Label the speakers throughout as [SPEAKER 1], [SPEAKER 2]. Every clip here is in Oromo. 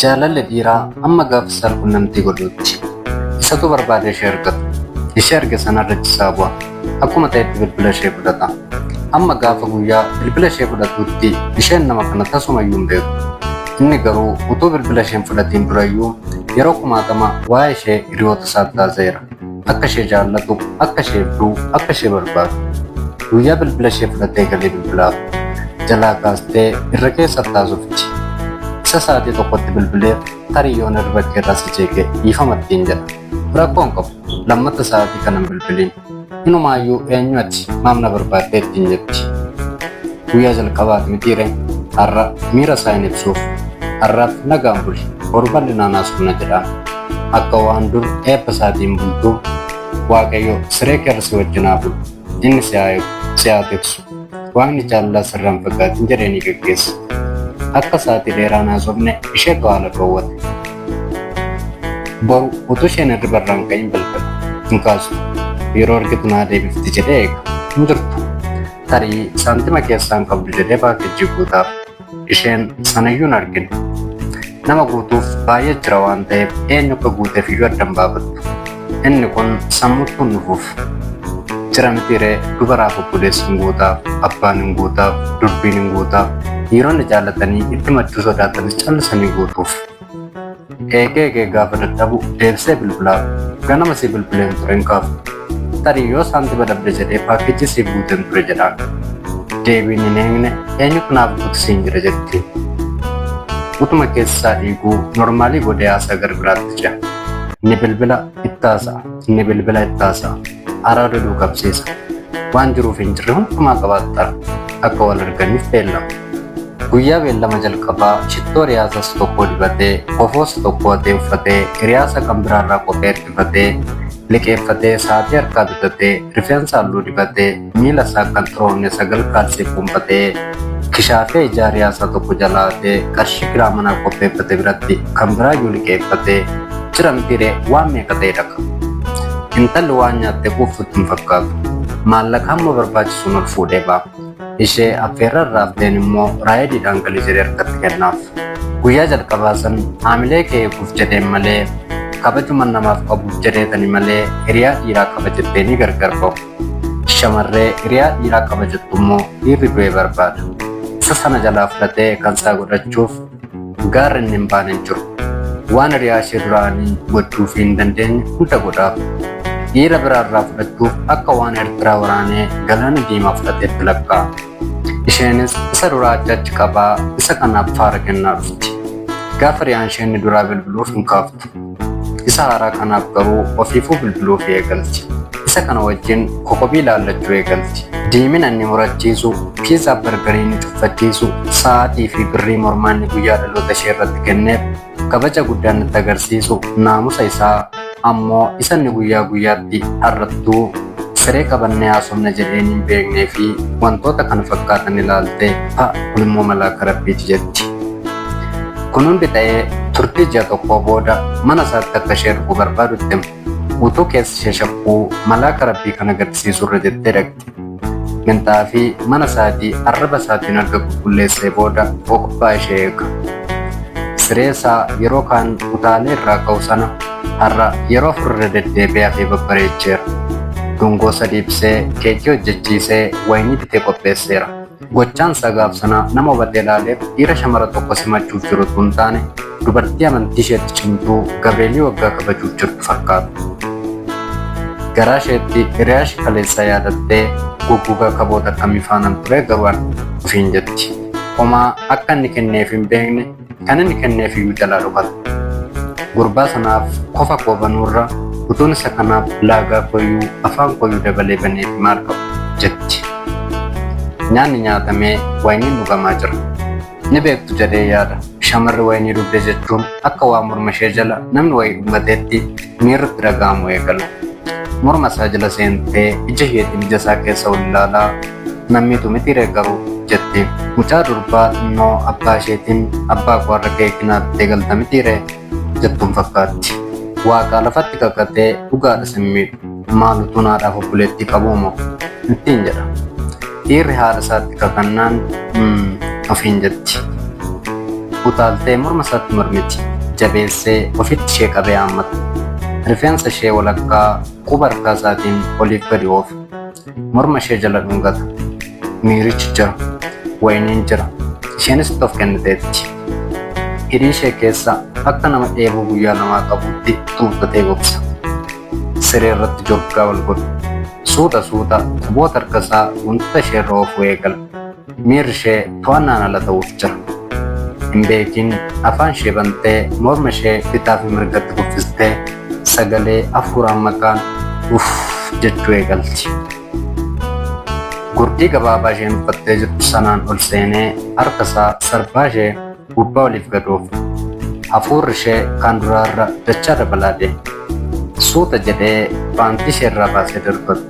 [SPEAKER 1] Jaalalli dhiiraa amma gaafa saalqunnamtii godhutti. Isatu barbaade ishee argata. Ishee arge sanarra cisaa bu'a. Akkuma ta'etti bilbila ishee fudhata. Amma gaafa guyyaa bilbila ishee fudhatutti isheen nama kana tasumayyuu hin beektu. Inni garuu utuu bilbila isheen fudhatiin durayyuu yeroo kumaatama waa'ee ishee hiriyoota isaatti haasa'eera. Akka ishee jaallatu, akka isheef du'u, akka ishee barbaadu. Guyyaa bilbila ishee fudhatee galee bilbilaaf. Jalaa kaastee irra keessatti haasofti. Isa sa'aatii tokkotti bilbileef tarii yoon irra keerraa si jeeqe dhiifama ittiin jedha. Rakkoo hin qabu. Lammata sa'aatii kana hin bilbiliin. Inumaayyuu eenyu ati maaf na barbaaddee ittiin jetti. Guyyaa jalqabaati mitiire har'a miira isaa hin ibsuuf. Har'aaf nagaan buli. Boru bal'inaan haasofna jedhaan. Akka waan dur eebba isaatiin bultuu Waaqayyo siree keerra si wajjin haa bulu. Inni si haa eegu, si haa tiksu. Waaqni jaalalaa sirraa hin fagaatin jedhee ni geggeessa. Akka sa'aatii dheeraa hin haasofne isheetu haala dhoowwate. Boru utuu isheen hirriba irraa hin ka'in bilbila. Hin kaastu. Yeroo argitu naa deebifti jedhee eega. Hin jirtu. Tarii saantima keessaa hin qabdu jedhee paakejjii guutaaf. Isheen sanayyuu hin argine. Nama guutuuf baay'ee jira waan ta'eef eenyu akka guuteef iyyuu adda hin baafattu. Inni kun sammuuttuu hin dhufuuf. Jira mitiiree dubaraaf obboleessi hin guutaaf, abbaan hin guutaaf, durbiin hin guutaaf, dhiironni jaallatanii itti machuu sodaatanis callisanii guutuuf. Eegee eegee gaafa dadhabu deebisee bilbilaaf. Ganama si bilbileen ture hin kaaftu. Tarii yoo saantima dhabde jedhee paakkeejii siif guuteen ture jedhaan. Deebiin hin eegne eenyutu naaf guutu siin jira jetti. Utuma keessaa dhiiguu normaalii godhee haasaa gara biraatti ce'a. Ni bilbila itti haasa'a. Ni bilbila itti haasa'a. Araada qabsiisa. Waan jiruuf hin jirre hundumaa qabaattara. Akka wal arganiif beellama. Guyyaa beellama jalqabaa shittoo riyaasas tokko dibatee, kofoos tokko hatee uffatee, hiriyaasa kan biraarraa kophee ergifatee, liqeeffatee, sa'aatii harkaa bitatee, rifeensa halluu dibatee, miila isaa kan xuroofne sagal kaalsii fuunfatee, kishaafee ijaa riyaasaa tokko jalaa hatee, qarshii kiraa manaa qopheeffate biratti kan biraayyuu liqeeffatee, jira mitiiree waan meeqa ta'e dhaqa. Intalli waan nyaattee quuftutti hin fakkaatu. Maallaqa hamma barbaachisuun ol fuudhee ba'a. Ishee affeerra irraa hafteen immoo raayidiidhaan galii jedhee harkatti kennaaf. Guyyaa jalqabaa san haamilee kee eeguuf jedheen malee kabajuma namaaf qabuuf jedheetani malee hiriyaa dhiiraa qaba jetteenii gargar ba'u. Shamarree hiriyaa dhiiraa qaba jettu immoo dhiirri du'ee barbaada. Isa sana jalaa fudhatee kan isaa godhachuuf gaarri inni hin baane hin jiru. Waan hiriyaa ishee duraanii gochuufii hin dandeenye hunda godhaaf. Dhiira biraarraa fudhachuuf akka waan Eertiraa waraanee galaana diimaa fudhateetti lakkaa'a. Isheenis isa duraa achi achi qabaa isa kanaaf faara kennaa dhufti. Gaafa hiriyaan ishee inni duraa bilbiluuf hin kaaftu. Isa haaraa kanaaf garuu ofiifuu bilbiluufii eegalti. Isa kana wajjin kokobii ilaallachuu eegalti. Diimina inni murachiisu, piizaa bargarii inni cuffachiisu, sa'aatii fi birrii mormaa inni guyyaa dhaloota ishee irratti kenneef kabaja guddaa inni agarsiisu, naamusa isaa ammoo isa inni guyyaa guyyaatti har'attuu siree qabannee haasofna jedheen hin beeknee fi wantoota kana fakkaatan ilaaltee pa kun immoo malaaka rabbiiti jetti. Kun hundi ta'ee turtii ji'a tokkoo booda mana isaatti akka ishee arguu barbaadutti hima. Utuu keessa ishee shakkuu malaaka rabbii kana gaddisiisu irra jettee dhaqxe. Minxaafii mana isaatii arraba isaatiin erga qulqulleessee booda boqobbaa ishee eega. Siree isaa yeroo kaan utaalee irraa ka'u sana har'a yeroo afur irra deddeebi'ee hafee babbareecheera. Dungoo sadii ibsee, keekii hojjechiisee, wayinii bitee qopheesseera. Gochaan isaa gaaf sana nama hubatee ilaaleef dhiira shamara tokko simachuuf jiru utuu hin taane dubartii amantii isheetti cimtuu Gabreelii waggaa kabajuuf jirtu fakkaata. Garaa isheetti hiriyaa ishee kaleessaa yaadattee guggugaa kaboota akkamii faanan ture garuu an ofiin jetti. Homaa akka inni kenneef hin beekne kan inni kenneef iyyuu jalaa dhokata. Gurbaa sanaaf kofa koo banuurra utuun isa kanaaf laagaa koyyuu afaan koyyuu dabalee baneef maal qabu jetti. Nyaanni nyaatamee wayiniin dhugamaa jira. Ni beektu jedhee yaada. Shamarri wayinii dhugde jechuun akka waan morma ishee jala namni wayii dhungateetti miirri itti dhaga'amu eegala. Morma isaa jala seentee ija isheetiin ija isaa keessa ol ilaalaa nammiitu mitiiree garuu jetti. Mucaa durbaa xinnoo abbaa isheetiin abbaa koo har'a keekii naa bittee galta mitiiree jettuun fakkaatti. Waaqaa lafatti kakatee dhugaadha sin miidhu. Maal utuun haadhaaf obboleettii qabuu moo? Ittiin jedha. Dhiirri haadha isaatti kakannaan ofiin jetti. Utaaltee morma isaatti mormiti. Jabeessee ofitti ishee qabee haammata. Rifeensa ishee walakkaa quba harkaa isaatiin oliif gadi oofa. Morma ishee jala dhungata. Miirichi jira. Wayiniin jira. Isheenis itti of kenniteetti. Hidhii ishee keessa akka nama dheebuu guyyaa lamaa qabuutti xuuxxatee gogsa. Siree irratti jorgaa wal godhu. Suuta suuta quboota harka isaa wantoota ishee irra oofuu eegala. Miirri ishee to'annaan ala ta'uuf jira. Hin beekin afaan ishee bantee morma ishee bitaa fi mirgatti kuffistee sagalee hafuuraan makaan uff jechuu eegalti. Gurdii gabaabaa isheen uffattee jirtu sanaan ol seenee harka isaa sarbaa ishee gubbaa oliif gad oofa. Hafuurri ishee kan duraarra dachaa dabalaa deema. Suuta jedhee paantii ishee irraa baasee darbata.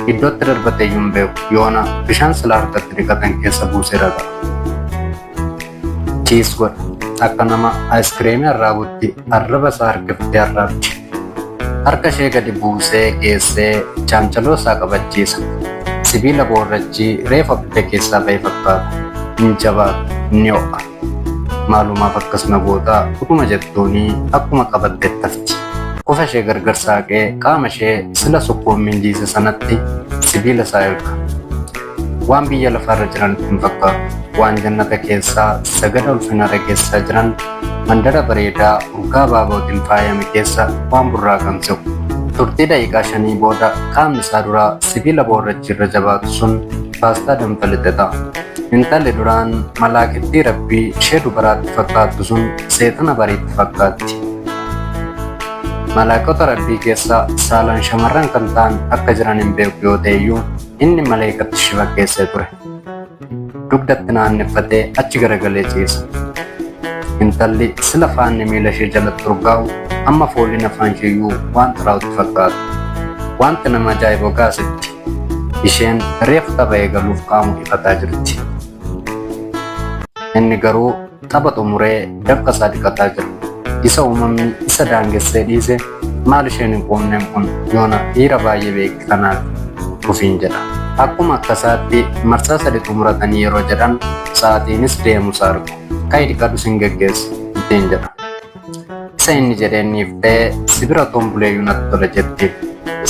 [SPEAKER 1] Iddootti darbate iyyuu hin beeku. Yoona bishaan silaa harkatti dhiqatan keessa buusee ragaa. Kiis godha. Akka nama aayiskiriimii arraabutti arraba isaa harkiftee arraabdi. Harka ishee gadi buusee geessee cancaloo isaa qabachiisa. Sibiila boorrachii reefu abidda keessaa ba'e fakkaata. Hin jabaatu, ni ho'a. Maalumaaf akkas na gootaa utuma jettuunii akkuma qabattetti hafti. Qofa ishee gargar saaqee qaama ishee sila sukkuummiin jiise sanatti sibiila isaa erga. Waan biyya lafaarra jiranitti hin fakkaatu. Waan jannata keessaa sagada ulfinarra keessaa jiran mandara bareedaa urgaa abaabootiin faayame keessa waan burraaqan se'u. Turtii daqiiqaa 5 booda qaamni isaa duraa sibiila boorrachi irra jabaatu sun paastaa danfa lixe ta'a. Intalli duraan malaakittii rabbii ishee dubaraatti fakkaattu sun seexana bariitti fakkaatti. Malaakota rabbii keessa saalaan shamarran kan ta'an akka jiran hin beeku yoo ta'e iyyuu inni maleekatti ishee fakkeessee ture. Dugdatti naanneffatee achi garagalee ciisa. Intalli sila faanni miila ishee jalatti urgaa'u amma fooliin afaan isheeyyuu waan xiraa'utti fakkaata. Wanti nama ajaa'ibu gaasitti. Isheen reefu tapha eegaluuf qaamu ifataa jirti. Inni garuu tapha xumuree dafqa isaa dhiqataa jira. Isa uumamni isa daangessee dhiise maal isheen hin quufneen kun yoona dhiira baay'ee beekti kanaaf ofiin jedha. Akkuma akkasaatti marsaa sadi xumuratanii yeroo jedhan sa'aatiinis deemuusaa argu. Ka'i dhiqadhu sin geggeessa ittiin jedha. Isa inni jedheen dhiiftee si bira otoon buleeyyuu natti tola jetti.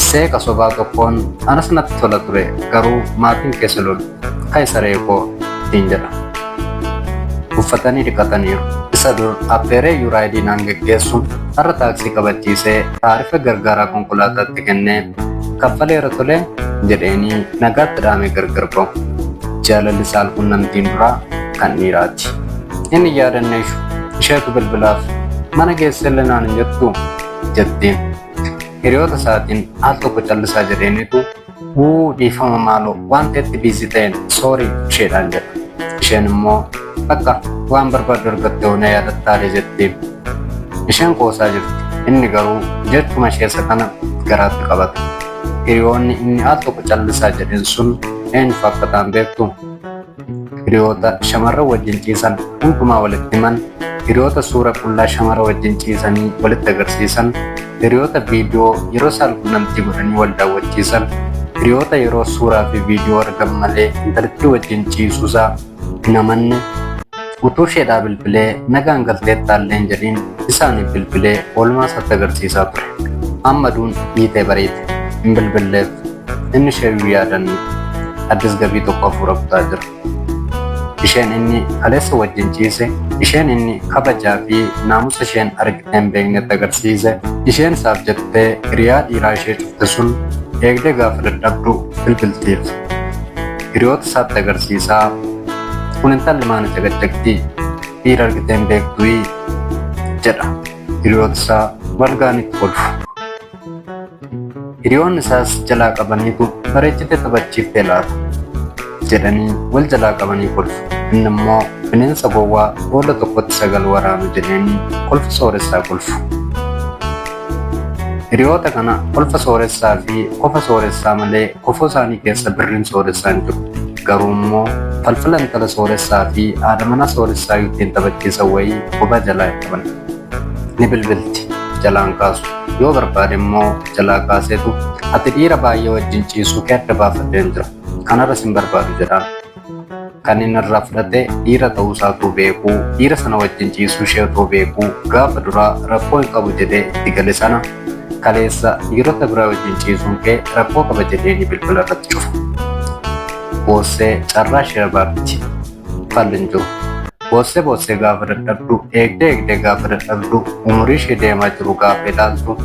[SPEAKER 1] Seeqa sobaa tokkoon anas natti tola ture garuu maatiin keessa lolu. Ka'i saree koo ittiin jedha. Uffatanii dhiqataniiru. Isa dur affeeree iyyuu raayidii naan geggeessu har'a taaksii qabachiisee taarifa gargaaraa konkolaataatti kennee kaffaleera tole jedheenii nagaatti dhaamee gargar ba'u. Jaalalli saalqunnamtiin duraa kan dhiiraati. Inni yaadanne ishu isheetu bilbilaaf mana geessellee naan hin jettu jettiin. Hiriyoota isaatiin al tokko callisaa jedheenitu wuu dhiifama maaloo waan ta'etti biizii ta'een soorii isheedhaan jedha. Isheen immoo bakka waan barbaaddu argatte hoo na yaadattaalee jettiin. Isheen qoosaa jirti. Inni garuu jechuma ishee isa kana garaatti qabata. Hiriyoonni inni al tokko callisaa jedheen sun eenyufa akka ta'an beektu? Hiriyoota shamarran wajjin ciisan hundumaa walitti himan, hiriyoota suura qullaa shamara wajjin ciisanii walitti agarsiisan, hiriyoota viidiyoo yeroo saalqunnamtii godhanii wal daawwachiisan, hiriyoota yeroo suuraa fi viidiyoo argan malee intalittii wajjin ciisuusaa hin amanne, utuu isheedhaa bilbilee nagaan galteettaallee hin jedhiin isaaniif bilbilee oolmaa isaatti agarsiisaa ture. Amma aduun dhiitee bariite. Hin bilbilleef. Inni isheeyyuu yaadanne. Addis gabii tokko hafuura kutaa jira. Isheen inni kaleessa wajjin ciise, isheen inni kabajaa fi naamusa isheen argitee hin beeknetti agarsiise, isheen isaaf jettee hiriyaa dhiiraa ishee cufte sun eegdee gaafa dadhabdu bilbiltiif. Hiriyoota isaatti agarsiisaa kun intalli maana caqacaqti dhiira argitee hin beektuyi jedha. Hiriyoota isaa wal ga'anitti kolfu. Hiriyoonni isaas jalaa qabaniitu bareechitee taphachiiftee laata jedhanii wal jalaa qabanii kolfu. Inni immoo bineensa gowwaa boolla tokkotti sagal waraanu jedheenii kolfa sooressaa kolfu. Hiriyoota kana kolfa sooressaa fi kofa sooressaa malee kofoo isaanii keessa birriin sooressaa hin jiru. Garuu immoo falfala intala sooressaa fi haadha manaa sooressaa ittiin taphachiisan wayii bobaa jalaa hin qaban. Ni bilbilti jalaan kaasu. Yoo barbaade immoo jalaa kaaseetu ati dhiira baay'ee wajjin ciisuu kee adda baafadheen jira. Kanarra sin barbaadu jedhaan. Kan inni irraa fudhate dhiira ta'uusaa utuu beekuu, dhiira sana wajjin ciisuu ishee utuu beekuu gaafa duraa rakkoo hin qabu jedhee itti gale sana kaleessa dhiirota biraa wajjin ciisuun kee rakkoo qaba jedheenii bilbila irratti cufa. Boossee carraa ishee abaarti. Falli hin jiru. Boossee boossee gaafa dadhabdu, eegdee eegdee gaafa dadhabdu, umurii ishee deemaa jiru gaafa ilaaltu,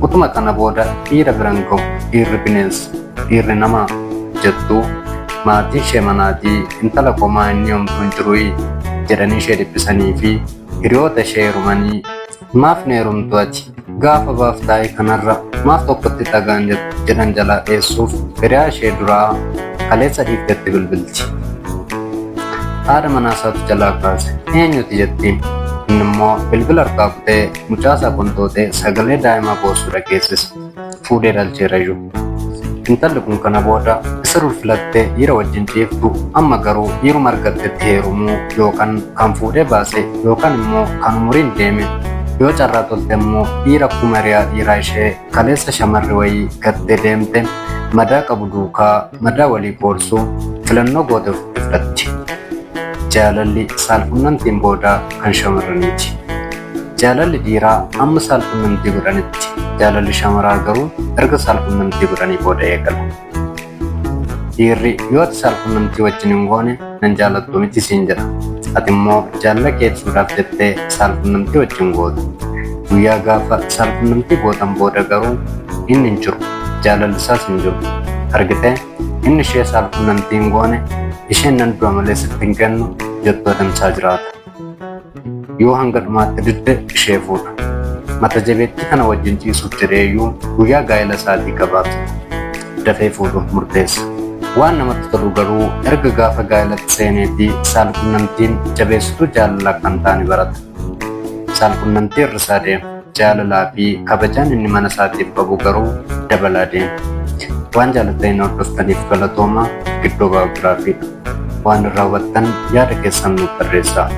[SPEAKER 1] utuma kana booda dhiira biran ga'u, dhiirri bineensa, dhiirri nama jettu maatiin ishee manaatii intala komaa inni homtuu hin jiruyi jedhanii ishee dhiphisanii fi hiriyoota ishee heerumanii maaf na heerumtu ati gaafa baaf taa'e kanarra maaf tokkotti dhagaan jedhan jalaa dheessuuf hiriyaa ishee duraa kaleessa dhiiftetti bilbilti. Haadha manaa isaatu jalaa kaase. Eenyuti jettiin. Inni immoo bilbila harkaa kutee mucaasaa qonxooxee sagalee daa'imaa boossuu dhageessise. Fuudhee dhalcheerayyuu. Intalli kun kana booda isa dur filattee dhiira wajjin ciiftu amma garuu dhiiruma argattetti heerumuu yookaan kan fuudhee baase yookaan immoo kan umuriin deeme yoo carraa tolte immoo dhiira akkuma hiriyaa dhiiraa ishee kaleessa shamarri wayii gattee deemte madaa qabu duukaa madaa walii koorsuu filannoo goote ofitti fudhatti. Jaalalli saalqunnamtiin booda kan shamarraniiti. Jaalalli dhiiraa amma saalqunnamtii godhanitti, jaalalli shamaraa garuu erga saalqunnamtii godhanii booda eegala. Dhiirri yoo ati saalqunnamtii wajjin hin goone nan jaalattu miti siin jedha. Ati immoo jaalala kee ibsuudhaaf jettee saalqunnamtii wajjin goota. Guyyaa gaafa saalqunnamtii gootan booda garuu inni hin jiru, jaalalli isaas hin jiru. Argitee inni ishee saalqunnamtii hin goone isheen nan du'a malee sitti hin kennu jettu adamsaa jiraata. Yoo hanga dhumaatti didde ishee fuudha. Mata jabeettii kana wajjin ciisuuf jedheeyyuu guyyaa gaa'ela isaatii gabaabsa. Dafee fuudhuuf murteessa. Waan namatti tolu garuu erga gaafa gaa'elatti seeneetii saalqunnamtiin jabeessituu jaalalaa akka hin taane barata. Saalqunnamtii hir'isaa deema. Jaalalaa fi kabajaan inni mana isaatiif qabu garuu dabalaa deema. Waan jaalattanii hordoftaniif galatooma. Giddoo baayogiraafiidha. Waan irraa hubattan yaada keessan nuuf barreessaa.